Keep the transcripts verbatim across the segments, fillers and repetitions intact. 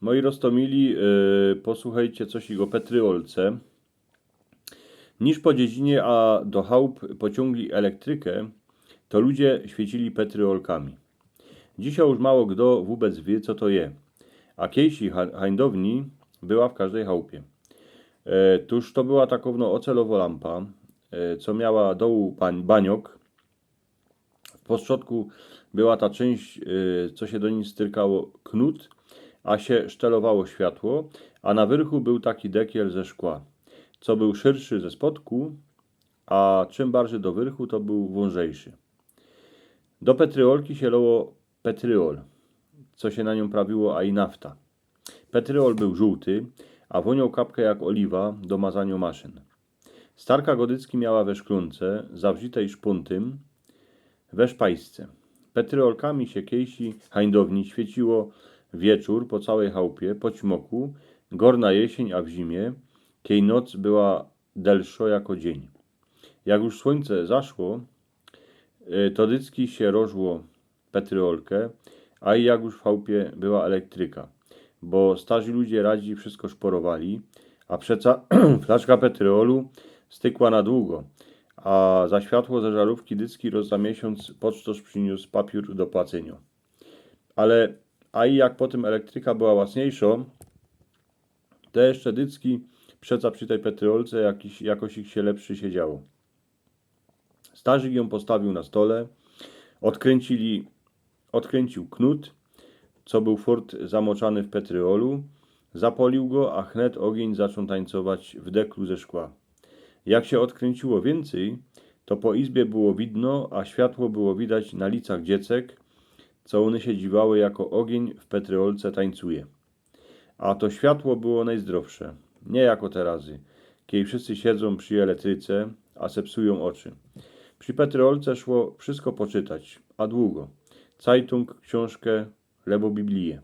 Moi roztōmili, yy, posuchejcie coś o petrolce. Niż po dziedzinie, a do chałup pociōngli elektryke, to ludzie świecili petrolkami. Dzisiej już mało kto wobec wiy, co to je. A kejsi ha-, hańdowni była w kożdej chałupie. E, tōż to była takowno ocelowo lampa, e, co miała dołu bań-, baniok. W postrzodku była ta czynść, e, co sie do nij styrkało knut, a sie sztelowało światło, a na wyrchu bōł taki dekiel ze szkła, co bōł szyrszy ze spodku, a czym bardzij do wyrchu, to bōł wōnżejszy. Do petrolki sie loło petrol, co sie na niōm prawiło, a i nafta. Petrol bōł żōłty, a wōnioł kapkã jak ôliwa do mazanio maszyn. Starka go dycki miała we szklōnce, zawrzitej szpōntym, we szpajsce. Petrolkami sie kejsi hańdowni świeciło wieczōr po cołkej chałupie, po ćmoku, gŏr na jesień, a w zimie, kej noc była delszo jako dziyń. Jak już słōńce zaszło, e, to dycki sie rożło petrolke, a i jak już w chałupie była elektryka, bo starzi ludzie radzi wszystko szporowali, a przeca flaszka petrolu stykła na długo, a za światło ze żarōwki dycki roz za miesiōnc pocztŏrz prziniōs papiōr do płacynio. Ale, a i jak potym elektryka była łacniejszŏ, te jeszcze dycki przeca przi tej petrolce jakiś, jakoś ich sie lepszy siedziało. Starzik jōm postawiōł na stole, ôdkryncyli, ôdkryncył knut, co bōł furt zamoczany w petrolu, zapolił go, a chnet ôgiyń zaczōn tańcować w deklu ze szkła. Jak sie ôdkryncyło wiyncyj, to po izbie było widno, a światło było widać na licach dziecek, co ône sie dziwały, jako ôgiyń w petrolce tańcuje. A to światło było nojzdrowsze, niy jako terazy, kej wszyscy siedzōm przi elektryce, a se psujōm ôczy. Przi petrolce szło wszystko poczytać, a długo. Cajtōng, ksiōnżkã, lebo Biblije.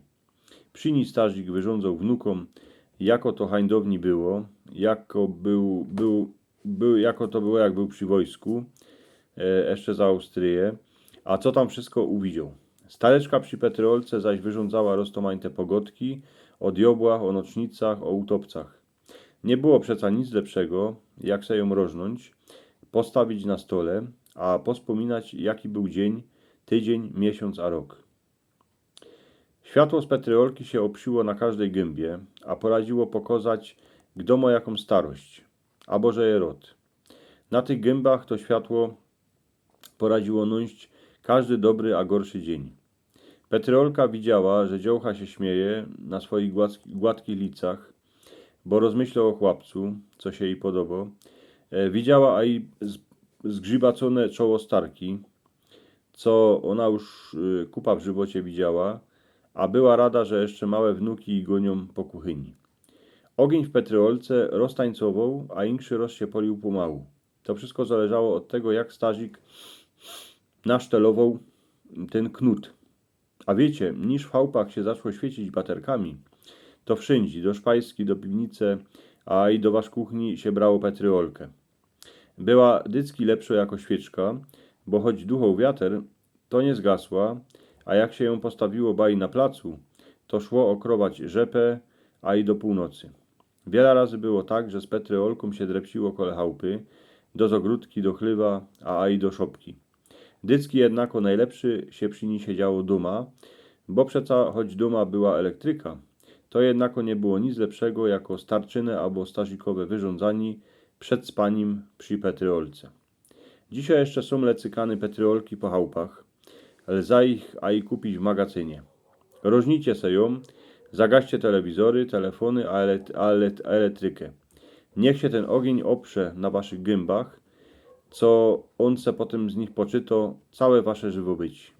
Przi nij starzik wyrządzał wnukōm, jako to hańdowni było, jako bōł, bōł, bōł, jako to było, jak bōł przi wojsku, e, jeszcze za Austryje, a co tam wszystko uwidzioł. Stareczka przi petrolce zaś wyrządzała roztōmajte pogodki ô diobłach, ô nocznicach, ô utopcach. Niy było przeca nic lepszego, jak se jōm rożnōńć, postawić na stole, a pospōminać, jaki bōł dziyń, tydziyń, miesiōnc a rok. Światło z petrolki sie ôpsiło na kożdej gynbie, a poradziło pokozać, kto mo jakōm starość, abo że je rod. Na tych gynbach to światło poradziło nōńść kożdy dobry a gorszy dziyń. Petrolka widziała, że dziołcha sie śmieje na swojich gładk-, gładkich licach, bo rozmyśloł ô chłopcu, co sie jij podobo. E, widziała a i z-, zgrzibacōne czoło starki, co ôna już, y, kupa w żywocie widziała, a była rada, że jeszcze małe wnuki ji gōniōm po kuchyni. Ôgiyń w petrolce roz tańcowoł, a inszy roz sie poliōł pōmału. To wszystko zależało ôd tego, jak starzik nasztelowoł tyn knut. A wiycie, niż w chałupach sie zaczło świecić baterkami, to wszyndzie, do szpajski, do piwnice, a i do waszkuchni sie brało petrolkã. Była dycki lepszo jako świyczka, bo choć duchoł wiater, to niy zgasła, a jak sie jōm postawiło baj na placu, to szło ô krować rzepę, a i do pōłnocy. Wiela razy było tak, że z petrolkōm sie drepciło kole chałupy, do zogrodki, do chlywa, a, a i do szopki. Dycki jednako nojlepszy sie przi nij siedziało dōma, bo przeca choć dōma była elektryka, to jednako niy było nic lepszego jako starczynŏ abo starzikowe wyrządzanie przed spanim przi petrolce. Dzisiej jeszcze sōm lecykane petrolki po chałupach, lza ich a i kupić w magacynie. Rożnijcie se jōm, zagaście telewizory, telefōny, a elet-, a elet-, a elektrykã. Niych sie tyn ôgiyń ôprze na waszych gynbach, co ôn se potym z nich poczyto cołke wasze żywo bycie.